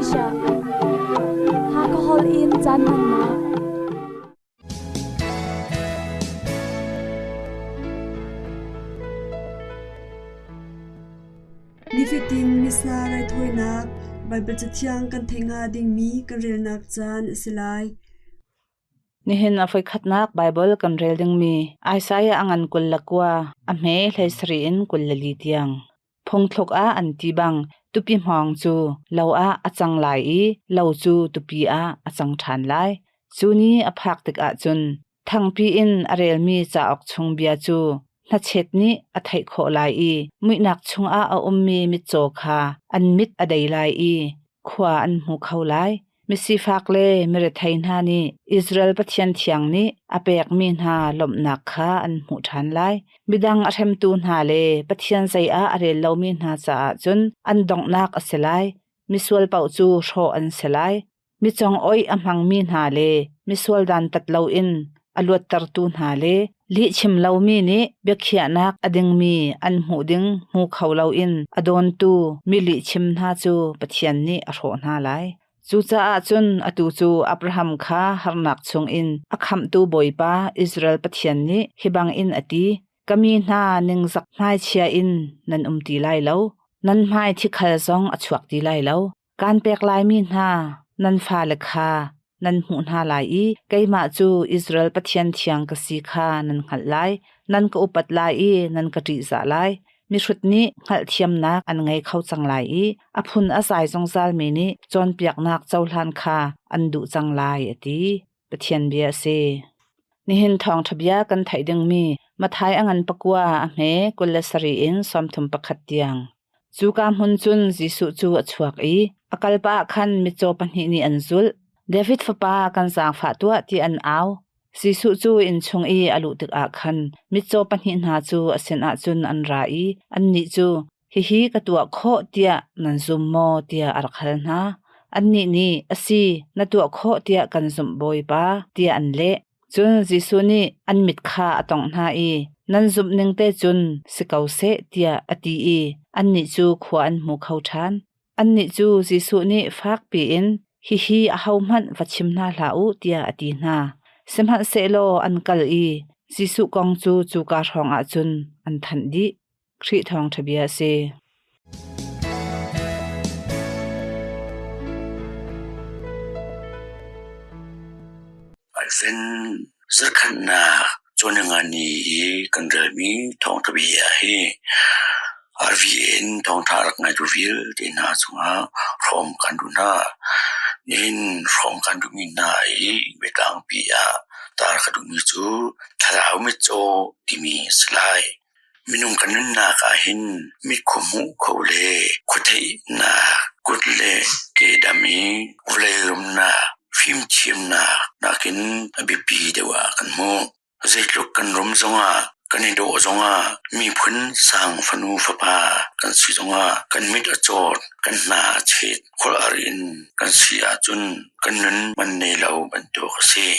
Asia. Hakha holh in caan hmannak. Nifatin Missa raithawinak Baibal Cathiang kan theih hnga dingmi kan relnak caan a si lai. Nihin a voikhatnak Baibal kan rel dingmi Isaiah a ngan 29 a hme 17 in 24 tiang. Phungthluk ah an ti bang tupi hmawng cu lo ah a cang lai i lo cu tupi ah a cang ṭhan lai. Cu ni a phak tikah cun thangpi in a relmi cauk chung bia cu hnachet nih a theih khawh lai i muihnak chungah a ummi mitcaw kha an mit a dei lai i khua an hmu kho lai. Misifak le mirethei hna nih Israel Pathian thiang nih a pekmi hna lawmhnak kha an hmuh ṭhan lai. Midang a hremtu hna le Pathian zei ah a rel lomi hna caah cun an donghnak a si lai. Misual paoh cu hrawh an si lai. Mi congoih a hmangmi hna le misual dantat loin a luattertu hna le lihchim lomi nih biakhiahnak a dingmi an hmuh ding hmu kho loin a dawntu mi lihchim hna cu Pathian nih a hrawh hna lai. Cucaah cun atu cu Abraham kha harnak chungin a khamhtu Bawipa Israel Pathian nih hi bangin a ti: Ka mi hna ningzak hmaichia in nan um ti lai lo, nan hmai thikhal zong a chuak ti lai lo. Kaan pek laimi hna nan fale kha nan hmuh hna lai i keimah cu Israel Pathian thiang ka si kha nan hngalh lai. Nan ka upat lai i nan ka ṭihzah lai. Mihrut nih hngalhthiamnak an ngei kho cang lai i a phun a zai zungzalmi nih cawnpiaknak cohlan kha an duh cang lai, a ti. Pathian bia a si. Nihin thawngṭha bia kan theih dingmi Matthai a ngan pakua a hme 27 in 31 tiang. Cuka hmun cun Jesuh cu a chuak i a kalpah ah khan mitcaw pahnih nih an zulh. David fapa kan zaangfah tuah ti an au. Jesuh cu inn chung i a luh tikah khan mitcaw pahnih hna cu a sinah cun an ra i annih cu, Hihi ka tuah khawh tiah nan zum maw? tiah a rak hal hna. Annih nih, A si, na tuah khawh tiah kan zumh Bawipa, tiah an leh. Cun Jesuh nih an mit kha a tawngh hna i, Nan zumh ning te cun si ko seh, tiah a ti i annih cu khua an hmu kho ṭhan. Annih cu Jesuh nih fak piin, Hihi ahohmanh va chim hna hlah u, tiah a ti hna. Sihmanhsehlaw an kal i Jesuh kong cu cuka hrawngah cun an thanh dih. Khrih thawngṭha bia a si. Alvin zakhatnak cawnningani i kan relmi thawngṭha bia hi RVN thawngṭha rak ngaitu vialte hna cungah hrawm kan duh hna. Nihin hrawm kan duhmi hna i biatlangpi ah tar ka duhmi cu thlarau mitcaw timi a si lai. Minung kan nunnak ahhin mit khuahmuh kho le khuatheihnak, kut le ke dam i vawlei rumnak, fimthiamnak nakin a biapi deuh ah kan hmuh. Zeitluk kan rum zongah, kan i dawh zongah, miphun sang fanu fapa kan si zongah kan mit a cawt, kan hna a chet, khual ar in kan si ahcun kan nun man nei lo bantuk a si.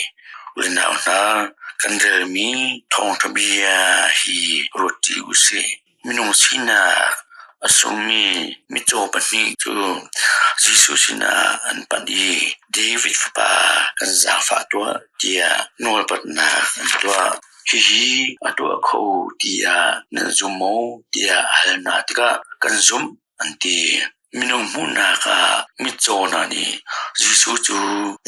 Unau hna, kan relmi thawngṭha bia hi ruat ṭi u sih. Minung sinak a sungmi mitcaw pahnih cu Jesuh sinah an panh i David fapa kan zaangfah tuah tiah nawlpatnak an tuah. Hihi a tuah kho tiah nan zum maw tiah a hal hna tikah kan zumh an ti. Minung hmuhnak ah mitcaw hna nih Jesuh cu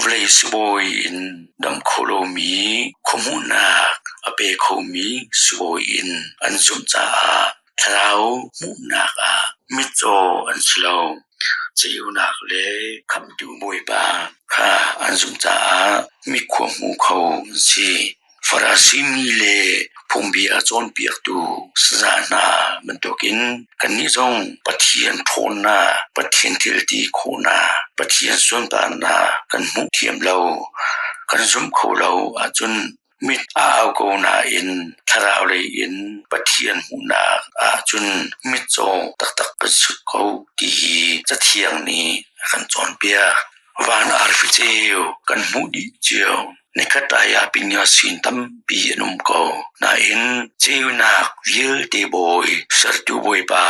vawlei sibawi in dam kho lomi khuahmuhnak a pe khomi sibawi in an zumh caah thlarau hmuhnak ah mitcaw an si lo. Ceunak le Khamhtu Bawipa kha an zumh caah mi khuahmu kho an si. Farasi mi le phungbia cawnpiaktu saza hna bantukin kannih zong Pathian ṭhawnnak, Pathian thilti khawhnak, Pathian sunparnak kan hmuh thiam lo, kan zumh kho lo ahcun mit a au ko nain thlarau lei in Pathian hmuhnak ahcun mitcaw taktak kan si ko ti hi Cathiang nih a kan cawnpiak. Van arfi ceu kan hmuh dih cio. Nikhat ai ah pinya sin tampi an um ko. Nain ceunak vialte bawi sertu Bawipa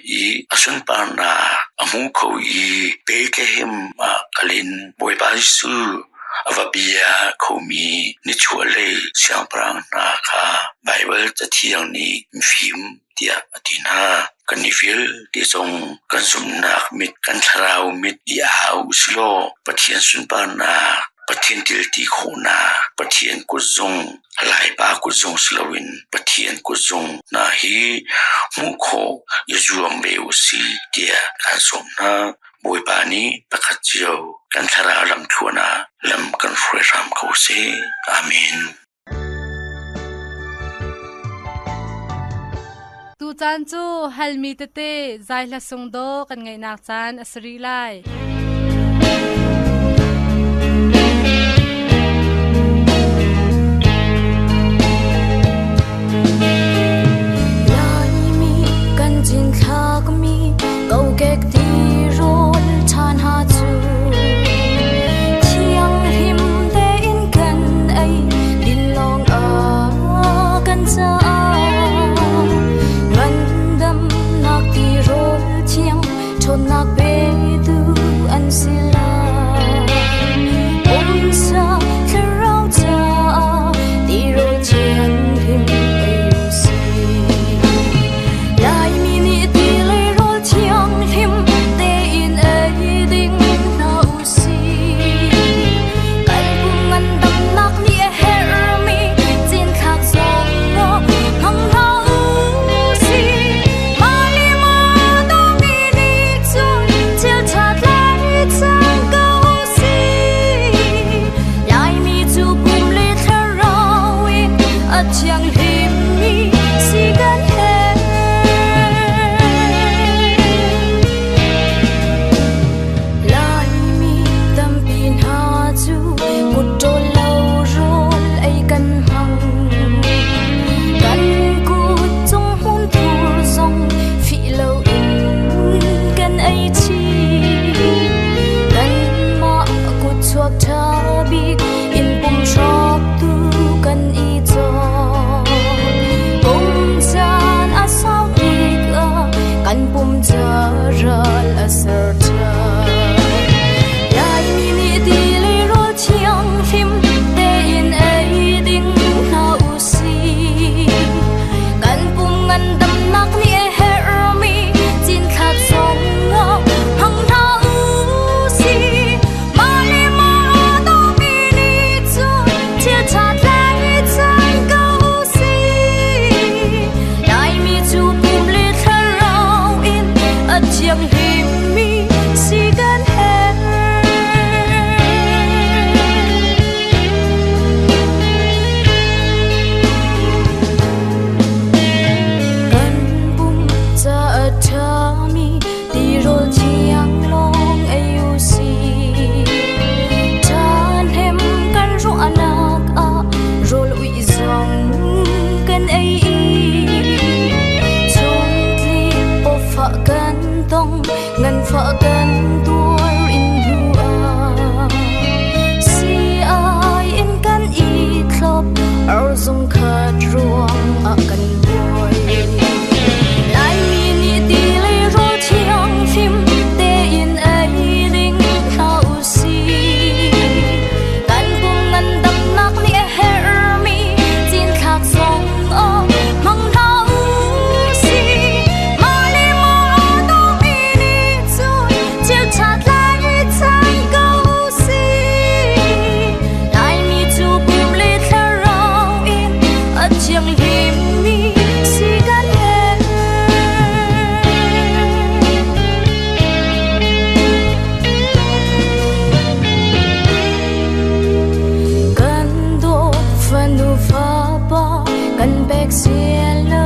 i a sunparnak a hmu kho i Bethlehem ah kal in Bawipa Jesuh a va bia khomi nichuahlei siangpahrang hna kha Baibal Cathiang nih mifim tiah a ti hna. Kan i vialte zong kan zumhnak mit, kan thlarau mit i au usilaw Pathian sunparnak, Pathian thilti khawhnak, Pathian kutzung, Laipa kutzung si loin Pathian kutzung hna hi hmuh khawh i zuam ve usih tiah kaan sawm hna. Bawipa nih pakhat cio kan thlarau lamthluan ah lam kan hruai hram ko seh. Amen. Tucaan cu halmi tete zai hla sung daw kan ngaihnak caan a si rih lai. Laimi kan cinthlakmi kokek tirawl ṭha hna cu thianghlim tein kan ei din lawng ah kan caah ngandamnak tirawl thiang ṭhawnnak petu an si lai. Pumsa thlarau caah tirawl thianghlim ei u sih. Laimi nih ti le rawl thianghlim tein ei ding hna u sih. Kan pum ngandamnak nih a herhmi cinthlak zong hmang hna u sih. Mah le mah dawmi nih cun thil ṭha tlaicang ko u sih. Laimi cu pum le thlarau in a thianghlimmi si kan herh. Laimi tampi hna cu kutṭawl lo rawl ei kan hmang. Kan kut cung hmunthur zong fih loin kan ei chih. Kanmah kutchuak ṭha bik in pum hrawktu kan i cawk. Pum caan a sau tikah kan pum ca ral a ser ṭhan. Laimi nih ti le rawl thianghlim tein ei ding hna u sih. Kan pum ngandamnak nih a herhmi cinthlak zong ah hmang hna u sih. Mah le mah dawmi nih cun thil ṭha tlaicang ko u sih. Laimi cu pum le thlarau in a thianghlimmi si kan herh. Kan pum ca a ṭhami tirawl thiang lawng ei u sih. Ṭhahnem kan ruahnak ah rawl uih zong kan ei i chungtlik pawfah kan tong, nganfah kan tuar in hnu ah sii-ai in kan i thlop, ar zung khat ruang ah kan buai. Laimi nih ti le rawl thianghlim tein ei ding hna u sih. Kan pum ngandamnak nih a herhmi cinthlak zong ah hmang hna u sih. Mah le mah dawmi nih cun thil ṭha tlaicang ko u sih. Laimi cu pum le thlarau in a thianghlimmi si kan herh. Kan dawt fanu fapa kan pek sialo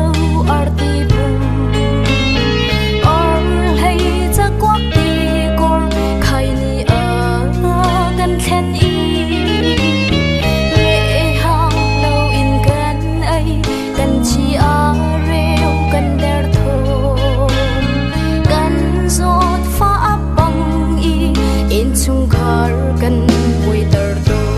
arti pum. Ar hlei cakuak ti kor khai ni a kan thlen i lehang loin kan ei kan chi a reu kan derthawm. Kan zawt fa a pang i innchungkhar kan buaiter tawn.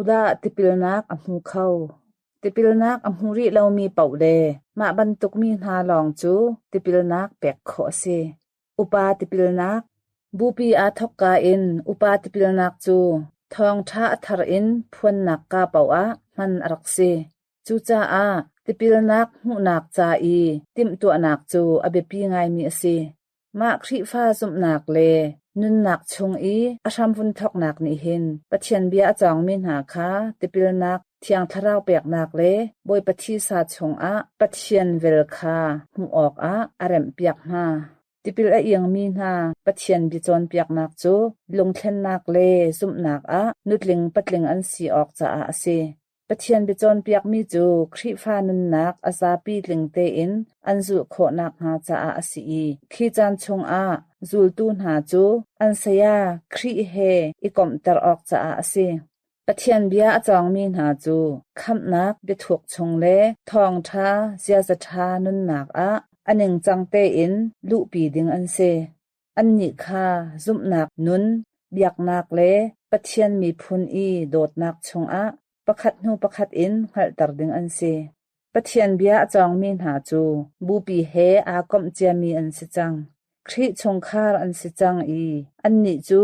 Ahodah tipilnak a hmu kho? Tipilnak a hmu rih lomi paoh le mah bantuk mi hna lawng cu tipilnak pek khawh a si. Upa tipilnak Bupi aa thawkka in upa tipilnak cu thawngṭha a thar in phuannak ka paoh ah hman a rak si. Cucaah tipilnak hmuhnak ca i timhtuahnak cu a biapi ngaimi a si. Mah Khrihfa zumhnak le nunnak chung i a hram vun thawknak nih hin Pathian bia a cawngmi hna kha tipilnak, Thiang Thlarau peknak le Bawipa thisa chungah Pathian vel kha hmuh awkah a remhpiak hna. Tipil a iangmi hna Pathian bia cawnpiaknak cu lungthlennak le zumhnak ah nutling patling an si awk caah a si. Pathian biacawnpiakmi cu Khrihfa nunnak a zapi tling tein an zulh khawh nakhnga caah a si i khi caan chungah zultu hna cu an saya Khrih he i komhter awk caah a si. Pathian bia a cawngmi hna cu khamhnak biathuk chung le thawngṭha ziaza ṭha nunnak ah a ningcang tein luhpi ding an si. Annih kha zumhnak nun, biaknak le Pathian miphun i dawtnak chungah pakhat hnu pakhat in hngalhter ding an si. Pathian bia a cawngmi hna cu bupi he aa komh ciami an si cang. Khrih chungkhar an si cang i annih cu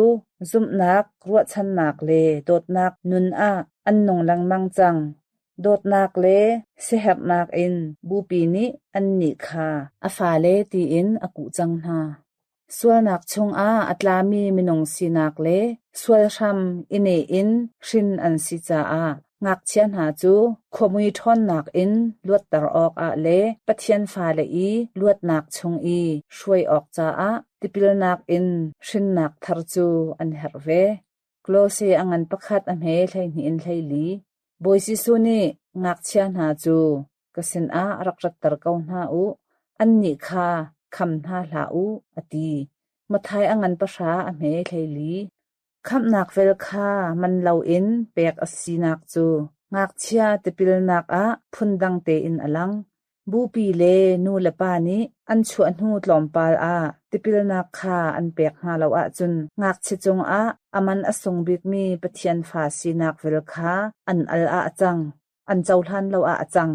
zumhnak, ruahchannak le dawtnak nun ah an nung lengmang cang. Dawtnak le siaherhnak in bupi nih annih kha a fale tiin a kuh cang hna. Sualnak chungah a tlami minung sinak le sual hram i neh in hrin an si caah ngakchia hna cu khuamui ṭhawnnak in luatter awkah le Pathian fale i luatnak chung i hruai awk caah tipilnak in hrinnak thar cu an herh ve. Kolose a ngan pakhat a hme 12 in 14. Bawi Jesuh nih ngakchia hna cu ka sinah rak ratter ko hna u, annih kha kham hna hlah u, a ti. Matthai a ngan pahra a hme 14. Khamhnak vel kha man loin pek a sinak cu ngakchia tipilnak ah phundang tein a lang. Bupi le nu le pa nih an chuah hnu tlawmpal ah tipilnak kha an pek hna lo ahcun ngakchia cungah a man a sung bikmi Pathian fa sinak vel kha an al ah a cang, an cohlan lo ah a cang.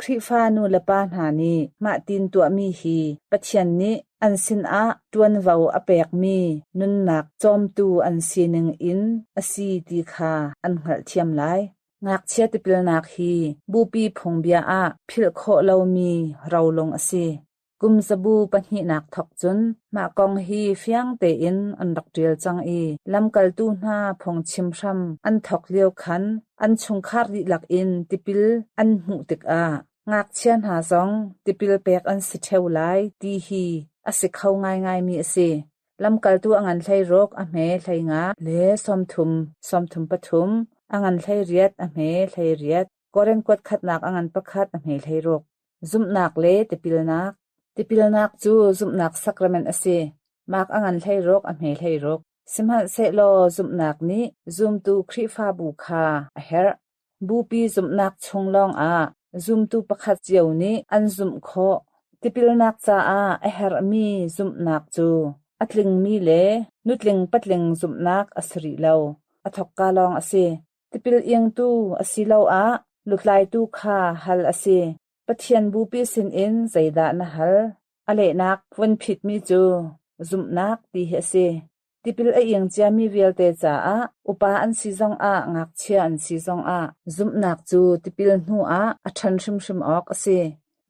Khrihfa nu le pa hna nih mah tin tuahmi hi Pathian nih an sinah ṭuanvo a pekmi nunnak cawmtu an sining in a si ti kha an hngalhthiam lai. Ngakchia tipilnak hi bupi phungbia ah philh khawh lomi rolung a si. Kum zabu pahnihnak thawk cun mah kong hi fiang tein an rak ṭial cang i lamkaltu hna phungchim hram an thawk lio khan an chungkhar dihlak in tipil an hmuh tikah ngakchia hna zong tipil pek an si ṭheo lai ti hi a si kho ngaingaimi a si. Lamkaltu a ngan 16 a hme 15 le 30, 33, a ngan 18 a hme 18, Korin kuat khatnak a ngan pakhat a hme 16. Zumhnak le tipilnak. Tipilnak cu zumhnak sacrament a si. Mark a ngan 16 a hme 16. Sihmanhsehlaw zumhnak nih zumtu Khrihfabu kha a herh. Bupi zumhnak chung lawngah zumtu pakhat cio nih an zumh khawh. Tipilnak caah a herhmi zumhnak cu a tlingmi le nutling patling zumhnak a si rih lo. A thawkka lawng a si. Tipil ingtu asiloah lutlaitu kha hal a si. Pathian bupi sinin zeidah na hal? A lehnak vun phitmi cu zumhnak ti hi a si. Tipil a ing ciami vialte caah upa an si zongah ngakchia an si zongah zumhnak cu tipil hnuah a ṭhan hrimhrim awk a si.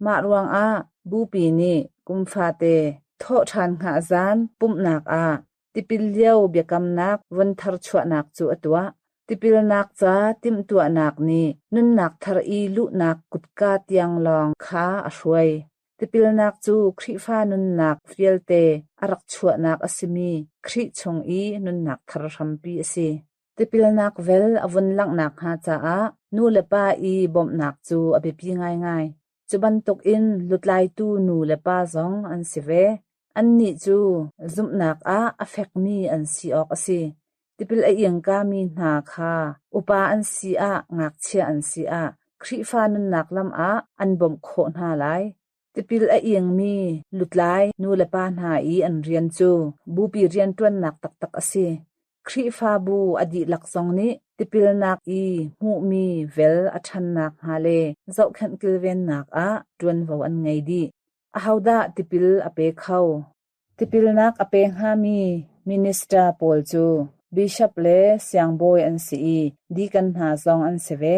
Mah ruangah bupi nih kum fate thawhṭhan hngah zan pumhnak ah tipil lio biakamnak vun tharchuahnak cu a tuah. Tipilnak ca timhtuahnak nih nunnak thar i luhnak kutka tiang lawng kha a hruai. Tipilnak cu Khrihfa nunnak vialte a rak chuahnak a simi Khrih chung i nunnak thar hrampi a si. Tipilnak vel a vun langhnak hnga caah nu le pa i bawmhnak cu a biapi ngaingai. Cu bantukin lutlaitu nu le pa zong an si ve. Annih cu zumhnak ah a fekmi an si awk a si. Tipil a ingkami hna kha upa an si ah ngakchia an si ah Khrihfa nunnak lam ah an bawmh khawh hna lai. Tipil a ingmi lutlai nulepa hna i an rian cu bupi rianṭuannak taktak a si. Khrihfabu a dihlak zong nih Tipilnak i hmuhmi vel a ṭhannak hnga le zohkhenh kilvennak ah ṭuanvo an ngei dih. Ahodah tipil a pe kho? Tipilnak a pe hngami minister pawl cu bishop le siangbawi an si i deacon hna zong an si ve.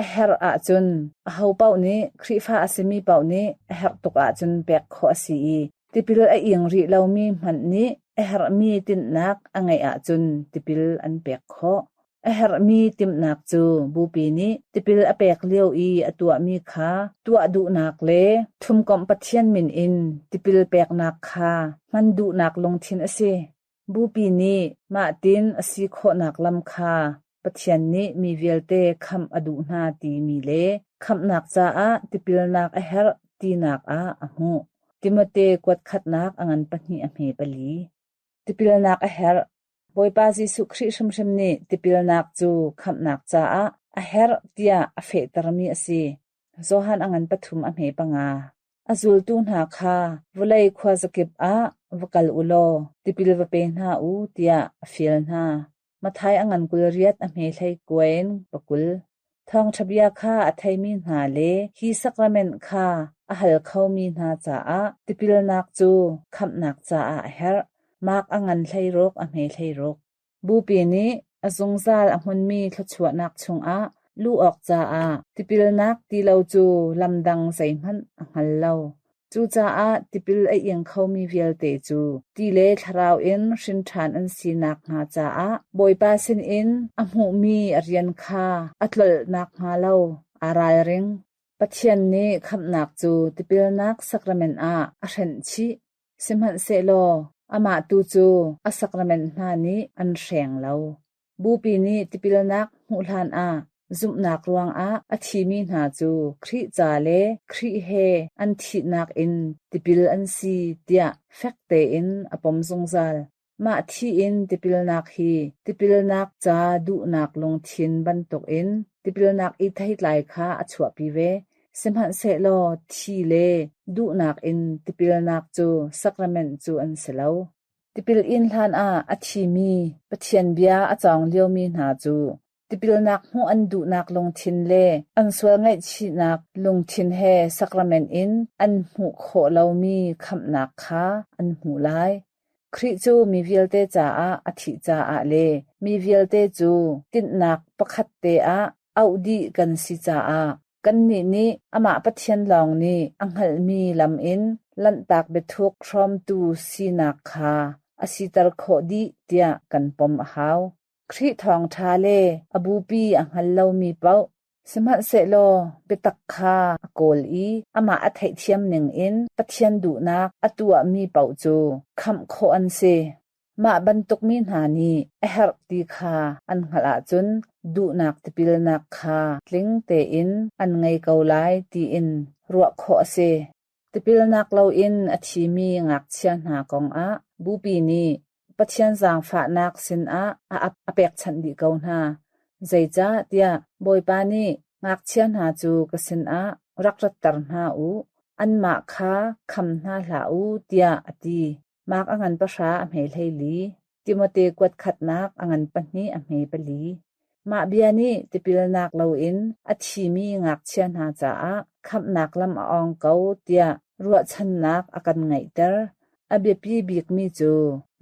A herh ahcun ahopaoh nih Khrihfa a simi paoh nih a herh tuk ahcun pek khawh a si i tipil a ing rih lomi hmanh nih a herhmi tinhnak a ngeih ahcun tipil an pek khawh. A herhmi timhnak cu bupi nih tipil a pek lio i a tuahmi kha tuah duhnak le thumkomh Pathian min in tipil peknak kha hman duhnak lungthin a si. Bupi nih mahtin a si khawhnak lam kha Pathian nih mi vialte khamh a duh hna timi le khamhnak caah tipilnak a herh tinak ah a hmuh. Timote kuat khatnak a ngan pahnih a hme pali. Tipilnak a herh. Bawipa Jesuh Khrih hrimhrim nih tipilnak cu khamhnak caah a herh tiah a fehtermi a si. Johan a ngan pathum a hme panga. A zultu hna kha vawlei khuazakip ah va kal u law tipil va pe hna u tiah a fial hna. Matthai a ngan kul riat a hme hlei kuain pakul. Thawngṭha bia kha a theimi hna le hi sakrament kha a hal khomi hna caah tipilnak cu khamhnak caah a herh. Mark a ngan hleiruk a hme hleiruk. Bupi nih a zungzal a hmunmi thluachuahnak chungah luh awk caah tipilnak ti lo cu lam dang zeihmanh a hngal lo. Cucaah tipil a ing khomi vialte cu ti le thlarau in hrin ṭhan an si nakhnga caah Bawipa sinin a hmuhmi a rian kha a tlolh nakhnga lo aa ralring. Pathian nih khamhnak cu tipilnak sakrament ah a hrenh chih. Sihmanhsehlaw amah tu cu a sakrament hna nih an hreng lo. Bupi nih tipilnak hmuh hlanah zumhnak ruangah a thimi hna cu Khrih ca le Khrih he an thihnak in tipil an si tiah fek tein a pom zungzal. Mah thi in tipilnak hi tipilnak ca duhnak lungthin bantukin tipilnak i theitlai kha a chuahpi ve. Sihmanhsehlaw thi le duhnak in tipilnak cu sakrament cu an si lo. Tipil in hlanah a thimi Pathian bia a cawng liomi hna cu tipilnak hmuh an duhnak lungthin le an sual ngaihchihnak lungthin he sakrament in an hmuh khawh lomi khamhnak kha an hmuh lai. Khrih cu mi vialte caah a thih caah le mi vialte cu tinhnak pakhat te ah auh dih kan si caah Kannih nih amah Pathian lawng nih a hngalhmi lam in Lanhtak biathuk hrawmtu sinak kha a siter khawh dih tiah kan pom a hau. Khrih thawngṭha le a bupi a hngal lomi paoh, sihmanhsehlaw biatak kha a kawl i amah a theihthiam ningin Pathian duhnak a tuahmi paoh cu khamh khawh an si. Mah bantuk mi hna nih a herh ti kha an hngalh ahcun duhnak tipilnak kha tling tein an ngei ko lai tiin ruah khawh a si. Tipilnak loin a thimi ngakchia hna kongah Bupi nih Pathian zaangfahnak sinah a ap a pekchanh dih ko hna. Zeicah tiah Bawipa nih ngakchia hna cu ka sinah rak ratter hna u, anmah kha kham hna hlah u tiah a ti. Mark a ngan pahra a hme hleili, Timote kuat khatnak a ngan pahnih a hme pali. Mah bia nih tipilnak loin a thimi ngakchia hna caah khamhnak lam a awng ko tiah ruahchannak a kan ngeihter. A biapi bikmi cu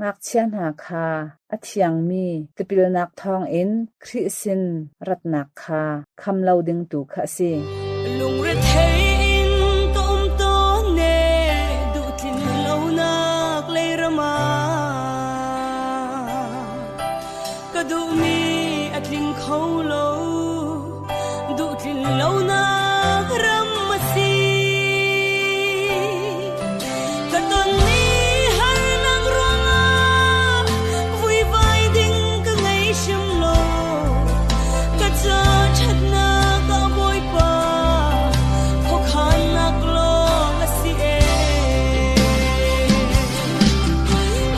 ngakchia hna kha a thiangmi tipilnak thawngin Khrih sin ratnak kha kham lo ding tu kha a si. Lungrethei in ka um tawn ne duhtlin lonak leiram ah ka duhmi a tling kho lo duhtlin lonak ram a si ka tonmi harnak ruangah vuivai ding ka ngei hrim lo ka ca ṭhatnak ah Bawipa khuakhannak lawng a si e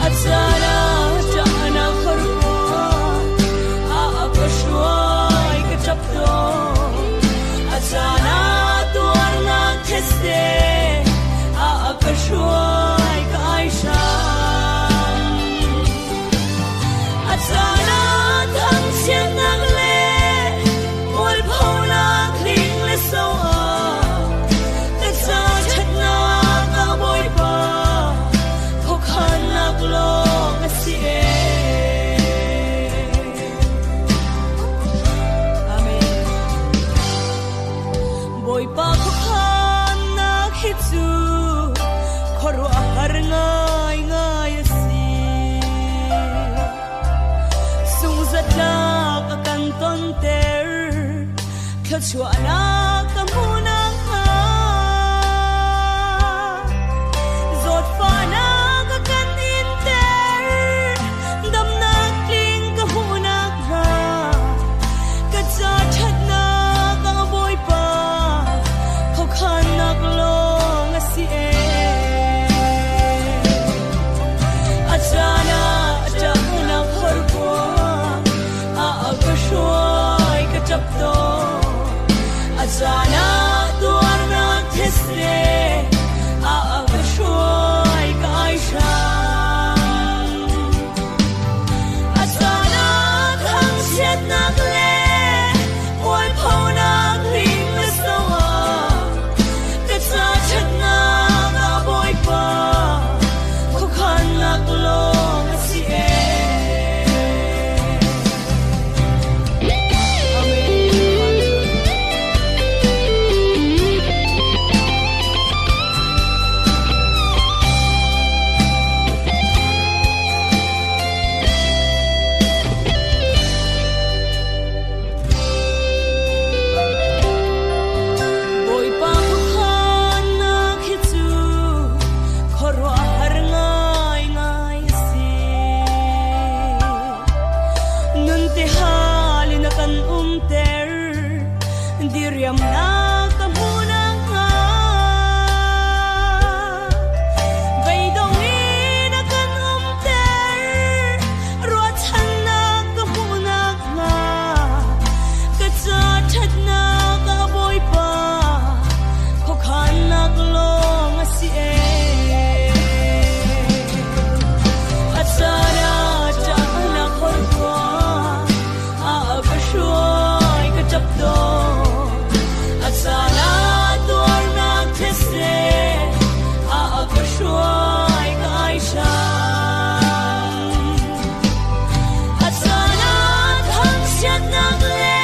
a caan ah ṭahnak ka ruah a ka hruai ka ṭap tawn a caan Thluachuahnak ka hmuhnak hnga zawtfahnak a kan inter damnak tling ka hmuhnak hnga ka ca ṭhatnak a Bawipa khuakhannak lawng a si ee. A caan ah ṭahnak horkuang a ka hruai ka ṭap tawn. A caan ah tuarnak thetse a ka hruai ka ai hram. A caan ah thangchiatnak le mualphonak hling le so ah ka ca ṭhatnak a Bawipa khuakhannak lawng a si ee. Amen. Bawipa khuakhannak hi cu khuaruahhar ngaingai a si. Nun ti hal in a kan umter, diriamnak ka hmuhnak hnga. Beidong in a kan umter, ruahchannak ka hmuhnak hnga. Ka ca ṭhatnak a Bawipa khuakhannak lawng a si ee. A caan ah ṭahnak horkuang a ka hruai ka ṭap tawn. A caan ah tuarnak thetse a ka hruai ka ai hram. A caan ah thangchiatnak le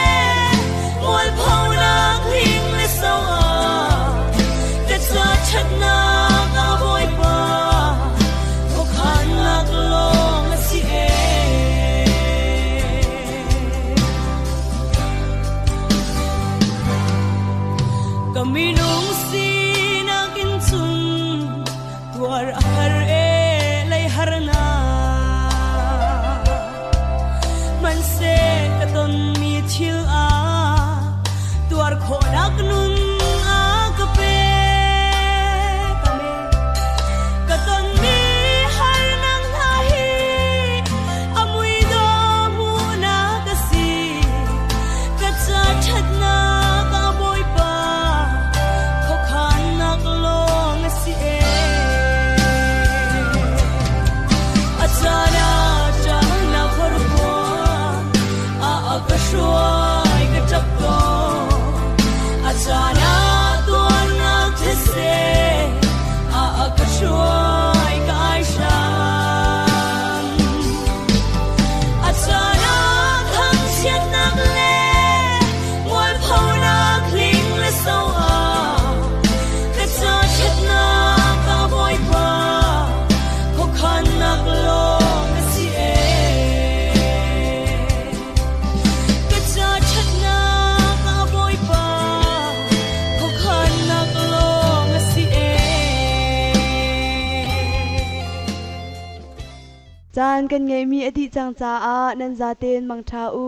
mualphonak hling le so ah ka ca ṭhatnak a Bawipa khuakhannak lawng a si ee. Ka minung sinak in cun tuar a har ee lei har na. Hmanhseh ka tonmi thil ah tuar khawhnak nun a ka pek. Amen. Ka tonmi harnak hna hi a mui dawh hmuhnak a si. Ka ca ṭhatnak a Bawipa khuakhannak lawng a si ee. A caan ah ṭahnak horkuang a ka hruai ka ṭap tawn. A caan ah tuarnak thetse a ka hruai ka ai hram. A caan ah thangchiatnak le mualphonak hling le so ah ka ca ṭhatnak a Bawipa khuakhannak lawng a si ee. Ka ca ṭhatnak a Bawipa khuakhannak lawng a si ee. Caan kan ngeihmi a dih cang caah nan zaten mangṭha u.